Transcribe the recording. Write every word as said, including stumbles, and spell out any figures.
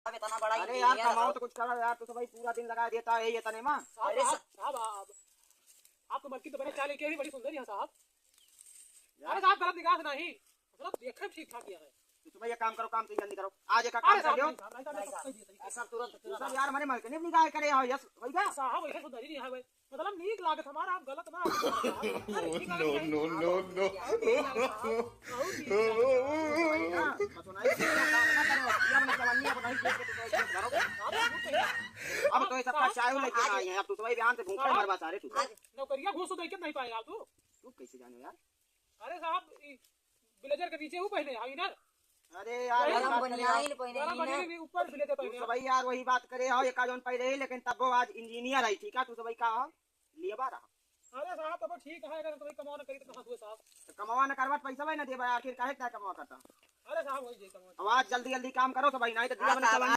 साहब, इतना बड़ा अरे यार, engineer कमाओ हो। तो कुछ करो यार, तू तो भाई पूरा दिन लगा देता है ये तने में। साहब, अरे साहब, सा- साहब, आप, आपको मलकिन तो बड़े चाल के भी बड़ी सुंदर है साहब। यार। अरे साहब, गलत निगाह से नहीं, मतलब देखे ठीक ठाक किया है। तो भाई एक काम करो, काम तो जल्दी करो, आज एक अरे काम कर साहब, दो। नहीं साहब, नहीं साहब, नहीं साहब, नहीं साहब। नहीं साहब, तुरंत, तू तुरंत। सब यार हमारे मलकिन निगाह करे हो, यस, वही का? साहब, वैसे सुंदर ही नहीं है भाई। मतलब नीक लागत हमारा, आप गलत ना। अरे, ठीक है, no, no, no, no। बहुत नीक लागत साहब, बहुत नीक लागत साहब। हाँ, बस सुनाई, काम ना करो, ये अपनी जवानी है, बताइए, देख के तो कोई चीज करो। साहब, बहुत सही। अब तो ये सबका चाय लेके आए हैं, अब तू तो भाई बयान से भूखा मरबा सारे तू। आज नौकरिया घूस तो देके नहीं पाएगा तू। तू कैसे जाने यार? अरे साहब, ई blazer के नीचे वो पहने, हाँ, inner। अरे यार, वही गरम बात करे बनियान हो। पहने, गरम inner। बनियान के ऊपर blazer तू पहने। तो भाई यार वही बात करे हो, एका जौन पहले ही, लेकिन तब वो आज engineer है, ठीक है? तू तो भाई का हो? लेबर है। अरे साहब, तब ठीक है, अगर तो भाई कमाओ ना करी तो कहाँ हुए साहब? तो कमावा ना करवा तो पैसा भाई ना देबा, आखिर काहे का कमावा करता? अरे साहब, वही जे कमाओ। अब आज जल्दी जल्दी काम करो तो भाई, नहीं तो हाँ जीवन में साहब, चलन